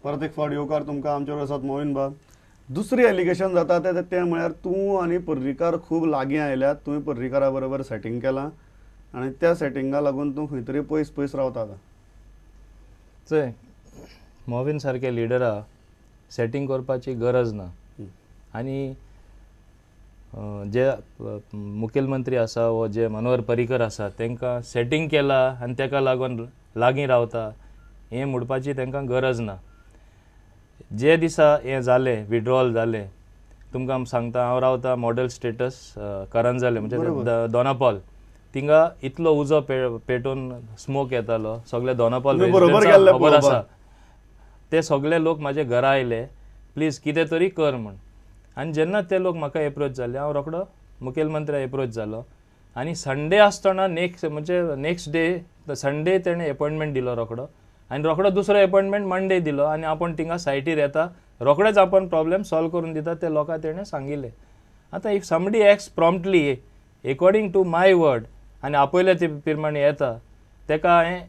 परत एक फावट येवकार तुमकां आमचे बरोबर आसात मोविन बाब. दुसरी एलिगेशन जाता तें म्हळ्यार तूं आनी पर्रीकार खूब लागीं आयल्यात, तुवें पर्रीकारा बरोबर सेटींग केलां आनी त्या सेटिंगा लागून तूं खंय तरी पयस पयस रावता आतां. चोय, मोविन सारके लिडरा सेटींग करपाची गरज ना. आनी जे मुखेलमंत्री आसा वो जे मनोहर पर्रीकर आसा तांकां सेटींग केलां आनी ताका लागून लागीं रावता हें म्हणपाची तांकां गरज ना. जे दिसा हें जालें, विड्रॉल जालें, तुमकां सांगता हांव रावता मॉडल स्टेटस करंजाले म्हणजे दोनापावल, थिंगा इतलो उजो पेटोवन स्मोक येतालो, सगळे दोनापावल खबर आसा. ते सगळे लोक म्हाजे घरा आयले, प्लीज कितें तरी कर म्हूण. आनी जेन्ना ते लोक म्हाका एप्रोच जाले, हांव रोखडो मुखेलमंत्र्या एप्रोच जालो. आनी संडे आसतना नेक्स्ट म्हणजे नेक्स्ट डे संडे तेणें एपॉयंटमेंट दिलो रोखडो, आनी रोखडो दुसरो एपॉयंटमेंट मंडे दिलो. आनी आपूण थिंगा सायटीर येता रोखडेच आपूण प्रॉब्लेम सॉल्व करून दिता ते लोकांक तेणें सांगिल्लें. आतां if somebody acts promptly according to my word आनी आपयले ते प्रमाणे येता, तेका हांवें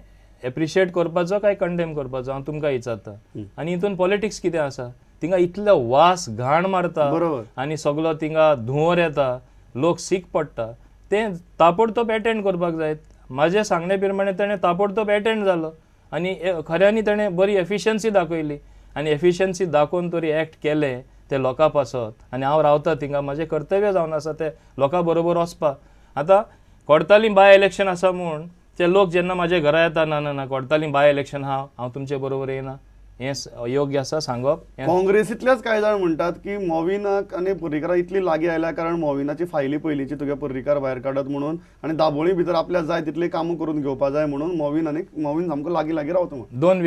एप्रिशिएट करपाचो काय कंडेम करपाचो हांव तुमकां विचारता. आनी हितून पॉलिटिक्स कितें आसा, थिंगा इतलो वास घाण मारता आनी सगलो थिंगा धुंवर येता, लोक सीक पडटा, तें ताबडतोब एटेंड करपाक जाय. म्हाजे सांगणे प्रमाणे तेणें ताबडतोब एटेंड जालो आनी खऱ्यांनी तेणें बरी एफिशियन्सी दाखयली. आनी एफिशियन्सी दाखोवन तरी एक्ट केलें ते लोकां पासत. आनी हांव रावता थिंगा, म्हाजें कर्तव्य जावन आसा ते लोकां बरोबर वचपाक. आतां कोडताली बाय इलेक्शन आसा म्हूण ते लोक जेन्ना म्हाजे घरा येता, ना ना ना कोडताली बाय इलेक्शन आहा, हांव तुमचे बरोबर येना, हें योग्य आसा सांगप? काँग्रेसींतलेच कांय जाण म्हणटात की मोविनाक आनी पर्रीकाराक इतली लागीं आयल्या कारण मोविनाची फायली पयलींची तुगे पर्रीकार भायर काडत म्हणून आनी दाबोळी भितर आपल्याक जाय तितली कामां करून घेवपा जाय म्हणून मोविन आनी मोविन सामको लागीं लागीं रावता म्हणून. दोन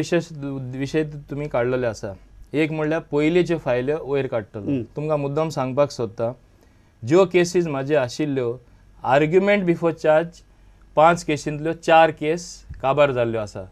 विशय तुमी काडलेले आसा. एक म्हणल्यार पयलींच्यो फायल्यो वयर काडटलो. तुमकां मुद्दम सांगपाक सोदता, ज्यो केसीस म्हाज्यो आशिल्ल्यो आर्ग्युमेंट बिफोर चार्ज 5 केसींतल्यो 4 केस काबार जाल्ल्यो आसा.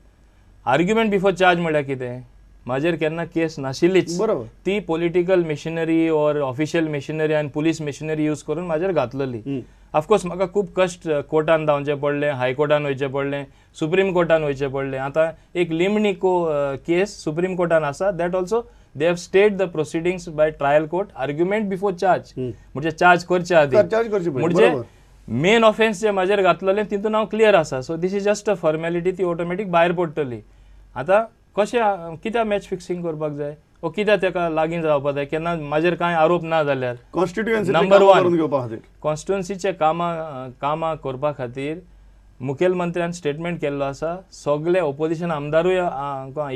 आर्ग्युमेंट बिफोर चार्ज म्हणल्यार कितें, म्हाजेर केन्ना केस नाशिल्लीच, ती political machinery or official machinery आनी पुलीस मशिनरी यूज करून म्हाजेर घातलेली. ऑफकोर्स म्हाका खूब कश्ट कोर्टान धांवचें पडलें, हायकोर्टान वयचें पडलें, सुप्रीम कोर्टान वयचें पडलें. आतां एक लिमणी केस सुप्रीम कोर्टान आसा, that also they have stayed the proceedings by trial court argument before charge, म्हणजे चार्ज करचे आदी, म्हणजे मेन ऑफेन्स जे म्हाजेर घातलेलें तितून हांव क्लियर आसा. So this is just a formality, ती ऑटोमॅटीक भायर पडटली. आतां कशें कित्याक मॅच फिक्सिंग करपाक जाय वो कित्याक तेका लागीं जावपाक जाय, केन्ना म्हाजेर कांय आरोप ना जाल्यार? कॉन्स्टिट्युएन्सी नंबर 1, कॉन्स्टिट्युएन्सीचे कामां करपा खातीर मुखेलमंत्र्यान स्टेटमेंट केल्लो आसा, सगळे ओपोजिशन आमदारूय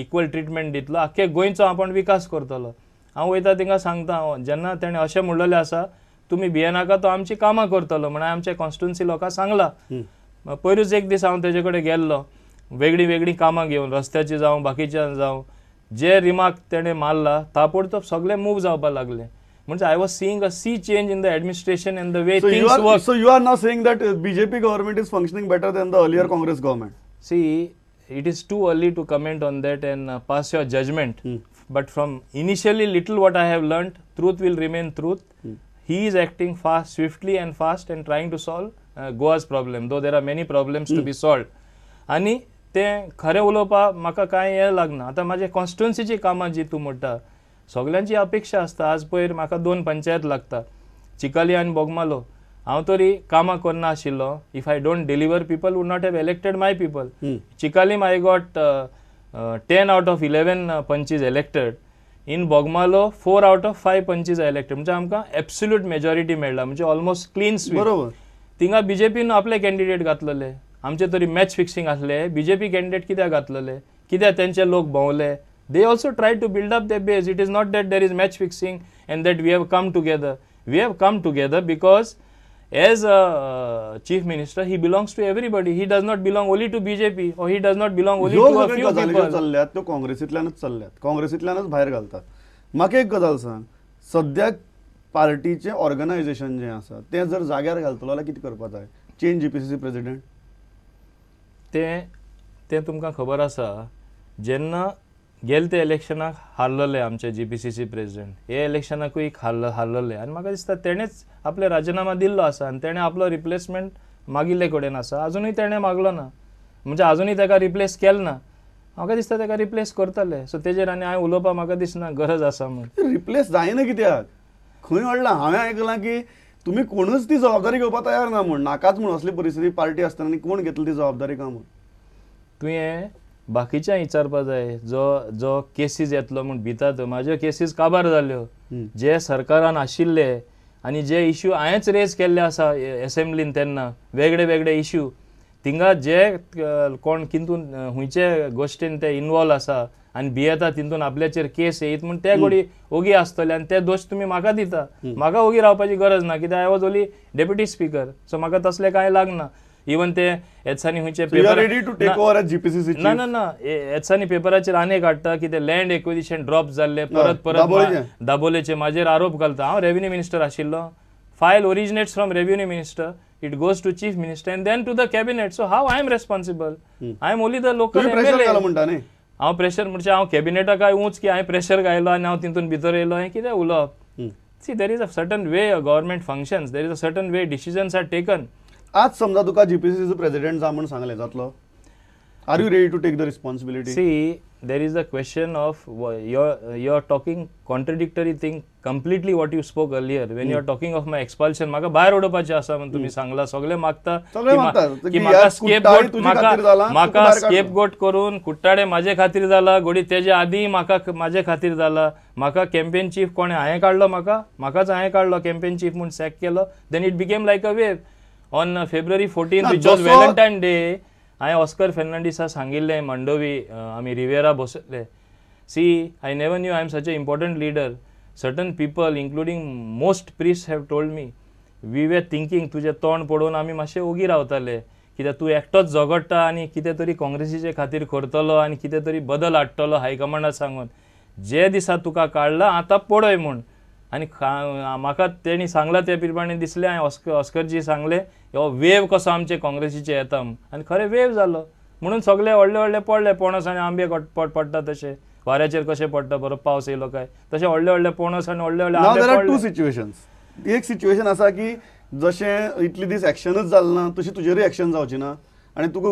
इक्वल ट्रिटमेंट दितलो, आख्खे गोंयचो आपूण विकास करतलो. हांव वयता थिंगा सांगता, जेन्ना तेणें अशें म्हणलेलें आसा तुमी भियेनाका, तो आमची कामां करतलो म्हणून आमच्या कॉन्स्टिट्युएन्सी लोकांक सांगलां. पयरूच एक दीस हांव तेजे कडेन गेल्लो, वेगळीं वेगळीं कामां घेवन, रस्त्याची जावं बाकीच्या जावं, जे रिमार्क तेणें मारला ताबडतोब सगळे मूव जावपाक लागले. म्हणजे I was seeing a sea change in the administration and the way things work. So you are now saying that BJP government is functioning better than the earlier Congress government? See, it is too early to comment on that and pass your judgement. But from initially little what I have learned, truth will remain truth. He is acting fast, swiftly and fast and trying to solve Goa's problem, though there are many problems to be solved. आनी तें खरें उलोवपाक म्हाका कांय हें लागना. आतां म्हाजे कॉन्स्टिट्युएन्सीची कामां जी तूं म्हणटा, सगल्यांची अपेक्षा आसता. आज पयर म्हाका 2 पंचायत लागता, चिकाली आनी बोगमालो. हांव तरी कामां करना आशिल्लो, if I don't deliver people would not have elected my people. Chicalim I got 10 out of 11 panchs elected, in Bogmalo 4 out of 5 panchs elected, म्हणजे आमकां एब्सोल्यूट मेजॉरिटी मेळ्ळा, म्हणजे ऑलमोस्ट क्लीन स्वीप. बरोबर. थिंगा बीजेपीन आपले कॅन्डिडेट घातलेले, आमचे तरी मॅच फिक्सिंग आसले, बीजेपी कॅन्डिडेट कित्याक घातलेले, कित्याक तेंचे लोक भोंवले. They also try to build up the base. It is not that there is match fixing and that we have come together. We have come together because as a chief minister he belongs to everybody. He does not belong only to BJP or he does not belong only to a few people. चल्ल्यात त्यो काँग्रेसींतल्यानच चल्ल्यात, काँग्रेसींतल्यानच भायर घालतात. म्हाका एक गजाल सांग, सद्याक पार्टीचें ऑर्गनायझेशन जें आसा तें जर जाग्यार घालतलो जाल्यार कितें करपाक जाय? Change GPCC president? तें तुमकां खबर आसा, जेन्ना गेले ते इलेक्शनाक हारलेले आमचे जीपीसीसी प्रेसिडेंट, हे इलेक्शनाकूय हारलेले आनी म्हाका दिसता तेणेच आपले राजिनामा दिल्लो आसा आनी तेणें आपलो रिप्लेसमेंट मागिल्ले कडेन आसा, आजुनूय तेणें मागलो ना, म्हणजे आजुनूय ताका रिप्लेस केलो ना. म्हाका दिसता ताका रिप्लेस करतले. सो तेजेर आनी हांवें उलोवपाक म्हाका दिसना गरज आसा म्हूण. रिप्लेस जायना कित्याक, खंय अडलां? हांवें आयकलां की तुमी कोणूच ती जबाबदारी घेवपाक तयार ना म्हूण, नाकाच म्हूण असली परिस्थिती पार्टी आसतना आनी कोण घेतली ती जबाबदारी का म्हूण? तुवें बाकीच्या विचारपा जाय जो जो केसीस येतलो म्हूण भितात. म्हाज्यो केसीस काबार जाल्यो जे सरकारान आशिल्ले आनी जे इश्यू हांवेंच रेज केल्ले आसा एसेंब्लीन तेन्ना, वेगळे वेगळे इश्यू थिंगा जे कोण कितून खंयचे गोश्टीन ते इनवॉल्व आसा आनी भियेता तितून आपल्याचेर केस येयत म्हूण ते घोडी ओगी आसतले आनी ते दोश तुमी म्हाका दिता. म्हाका ओगी रावपाची गरज ना कित्याक I was only deputy speaker. So म्हाका तसलें कांय लागना. इवन ते हेचांनी खंयचे पेपर ना ना ना हेचांनी पेपराचेर आनी काडटा की ते लँड एक्विजिशन ड्रॉप जाल्ले परत परत दाबोलेचे म्हाजेर आरोप घालता. हांव रेवेन्यू मिनिस्टर आशिल्लो. File originates from revenue minister, it goes to chief minister and then to the cabinet. So how I am responsible? I am only the local MLA. हांव pressure म्हणजे हांव कॅबिनेटाक काय ऊंच की हांवें प्रेशर घायलो आनी हांव तितून भितर येयलो हें कितें उलोवप? See, there is a certain way a government functions, there is a certain way decisions are taken. आज समजा तुका जीपीसीसीचो प्रेसिडेंट जा म्हूण सांगलें जातलो, are you ready to take the responsibility? See, there is a question of you are talking contradictory thing completely what you spoke earlier when you are talking of my expulsion. म्हाका भायर उडोवपाचें आसा म्हूण तुमी सांगलां. सगळे मागता की म्हाका स्केपगोट, म्हाका स्केपगोट करून कुट्टाडे म्हाजे खातीर जाला, घोडी तेजे आदीं म्हाका म्हाजे खातीर जाला. म्हाका कॅम्पेन चीफ कोणें हांवें काडलो, म्हाका म्हाकाच हांवें काडलो कॅम्पेन चीफ म्हूण सॅक केलो. Then it became like a wave. On February 14 which was Valentine day, हांवें ऑस्कर फेर्नांडीसा सांगिल्लें मांडोवी आमी Riviera बसयल्ले. See, I never knew I am such a important leader. Certain people including most priest have told me, we were thinking तुजें तोंड पळोवन आमी मातशे ओगी रावताले कित्याक तूं एकटोच झगडटा आनी कितें तरी काँग्रेसीचे खातीर करतलो आनी कितें तरी बदल हाडटलो हायकमांडा सांगून. जे दिसा तुका काडला आतां पळय म्हूण. आनी म्हाका तेणी सांगलां ते प्रमाणे दिसलें. हांवें ऑस्करजी सांगलें हो वेव कसो आमचे काँग्रेसीचे येता म्हूण, आनी खरें वेव जालो म्हणून सगळे व्हडले व्हडले पडले. पणस आनी आंबे पडटा तशे वाऱ्याचेर कशें पडटा, बरो पावस येयलो काय तशे व्हडले व्हडले पणस आनी व्हडले व्हडले आंबे पडले. Two situations. एक सिच्युएशन आसा की जशें इतले दीस एक्शनच जालें ना तशी तुजेरूय एक्शन जावची ना आनी तुका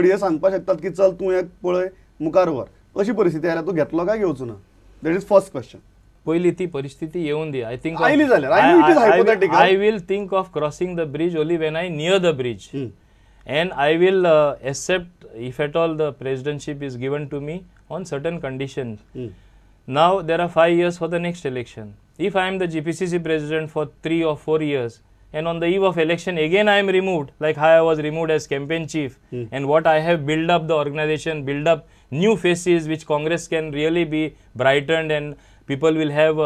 घडये सांगपाक शकतात की चल तूं एक पळय मुखार व्हर, अशी परिस्थिती आयल्यार तूं घेतलो काय घेवचो ना? That is first question. पयली ती परिस्थिती येवन दी. I think आयली जाल्यार I will think of crossing the bridge only when I near the bridge and I will accept if at all the presidentship is given to me on certain conditions. Now there are 5 years for the next election. If I am the GPCC president for 3 or 4 years and on the eve of election again I am removed, like how I was removed as campaign chief, and what I have built up the organization, build up new faces which Congress can really be brightened and people will have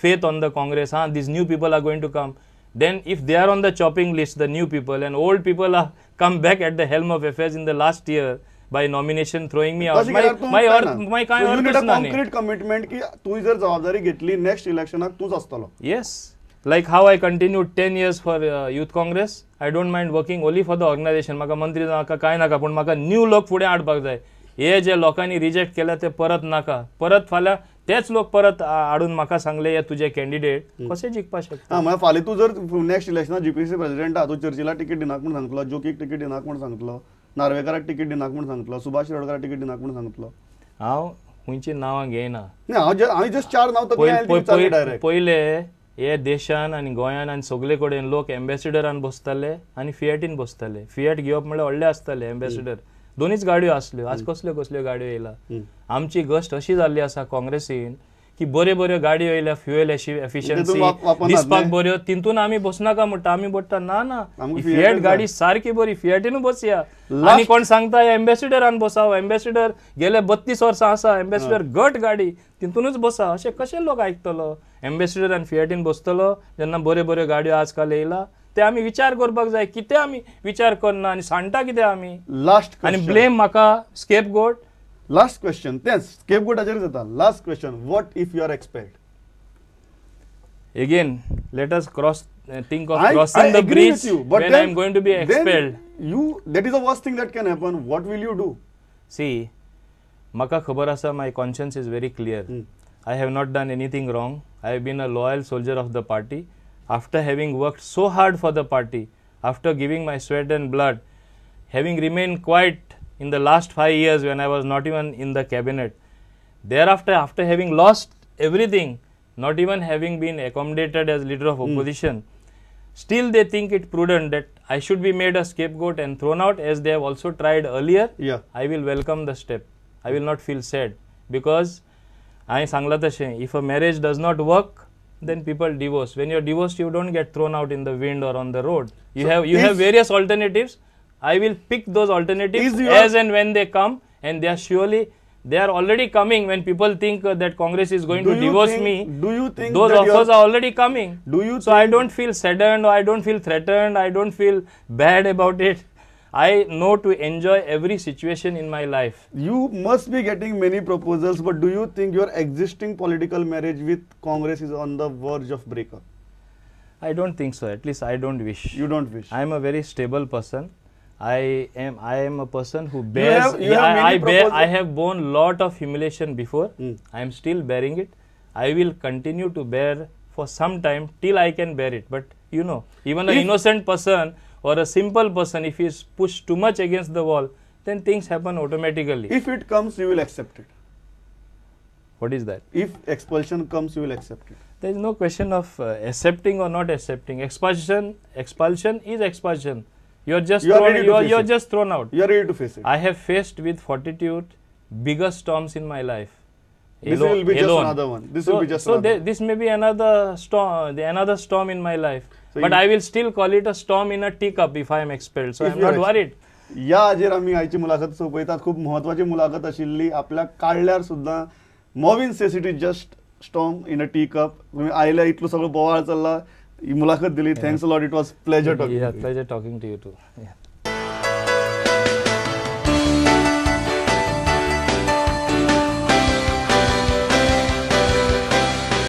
faith on the Congress. These new people are going to come. Then if they are on the chopping list, the new people, and old people are come back at the helm of affairs in the last year by nomination throwing me out. My काय अर्थच ना. Concrete commitment की तू जर जबाबदारी घेतली next इलेक्शनाक तूच आसतलो. Yes, like how I continued 10 years for Youth Congress. I don't mind working only for the organization. म्हाका मंत्री नाका काय नाका, पूण म्हाका न्यू लोक फुडें हाडपाक जाय. हे जे लोकांनी रिजेक्ट केल्या ते परत नाका, परत फाल्यां तेच लोक परत हाडून म्हाका सांगले हे तुजे कॅन्डिडेट कशें जिखपाक शकता. म्हळ्यार फाल्यां तूं जर नेक्स्ट इलेक्शनाक जीपीसी प्रेसिडेंट आहा, तूं चर्चिलाक तिकीट दिनाक म्हूण सांगतलो, जोकीक तिकीट दिनाक म्हूण सांगतलो, नार्वेकाराक तिकीट दिनाक म्हूण सांगतलो, सुभाष शिरोडकाराक तिकीट दिनाक म्हूण सांगतलो. हांव खंयची नांवां घेयना. हांव जस्ट चार नांव डायरेक्ट. पयले हे देशान आनी गोंयान आनी सगळे कडेन लोक एम्बेसिडरान बसताले आनी फिएटीन बसताले. फिएट घेवप म्हणल्यार व्हडले आसताले एम्बेसिडर. दोनीच गाडयो आसल्यो. आज कसल्यो कसल्यो गाडयो येयला. आमची गश्ट अशी जाल्ली आसा काँग्रेसीन की बऱ्यो बऱ्यो गाडयो येयल्या, फ्युएल एफिशियन्सी दिसपाक बऱ्यो, तितून आमी बसनाका म्हणटा. आमी म्हणटा ना ना, फिएट गाडी सारकी बरी, फिएटीनूच बसया. आनी कोण सांगता एम्बेसिडरान बसाव, एम्बेसिडर गेले 32 वर्सां आसा, एम्बेसिडर घट गाडी तितूनच बसा. अशें कशें लोक आयकतलो? एम्बेसिडर आनी फिएटीन बसतलो जेन्ना बऱ्यो बऱ्यो गाडयो आजकाल येयला. ते आमी विचार करपाक जाय. कितें आमी विचार करना आनी सांडटा कितें आमी लास्ट आनी ब्लेम म्हाका स्केपगोट. लास्ट क्वेश्चन तेंच स्केपगोटाचेर जाता. Last question, what if you are expelled? Again let us cross think of crossing the bridge when I am going to be expelled. You, that is the worst thing that can happen. What will you do? See, म्हाका खबर आसा, my conscience is very clear. I have not done anything wrong. I have been a loyal soldier of the party. After having worked so hard for the party, after giving my sweat and blood, having remained quiet in the last 5 years when I was not even in the cabinet. Thereafter, after having lost everything, not even having been accommodated as leader of opposition, still they think it prudent that I should be made a scapegoat and thrown out, as they have also tried earlier. Yeah. I will welcome the step. I will not feel sad, because हांवें सांगलां तशें, if a marriage does not work, then people divorce. When you are divorced, you don't get thrown out in the wind or on the road. You So have you have various alternatives. I will pick those alternatives Is your- as and when they come, and they are already coming. When people think that Congress is going Do to you divorce think- me, do you think those that your- offers are already coming? Do you So I think- don't feel saddened, or I don't feel threatened, I don't feel bad about it. I know to enjoy every situation in my life. You must be getting many proposals, but do you think your existing political marriage with Congress is on the verge of breakup? I don't think so. At least I don't wish. You don't wish. I am a very stable person. I am a person who bears. You have many I bear. proposals. I have borne lot of humiliation before. Mm. I am still bearing it. I will continue to bear for some time till I can bear it. But you know, even an innocent person or a simple person, if he is pushed too much against the wall, then things happen automatically. If it comes, you will accept it. What is that? If expulsion comes, you will accept it. There is no question of accepting or not accepting. Expulsion is expulsion. You are just You are thrown, ready to you are, face you are it. just thrown out. You are ready to face it. I have faced with fortitude bigger storms in my life. This will be just another one. This will be just so another one. This may be another storm, another storm in my life. So but I will still call it a storm in a teacup if I am expelled. So If I am you are not worried. या हाजेर आमी आयची मुलाखत सोंपयतात. खूब म्हत्वाची मुलाखत आशिल्ली. आपल्याक काडल्यार सुद्दां Mauvin says it is just storm in a tea cup. तुमी आयले, इतलो सगळो बोवाळ चल्ला, ही मुलाखत दिली. Thanks a lot. It was pleasure talking. Yeah, pleasure talking to you too. Yeah.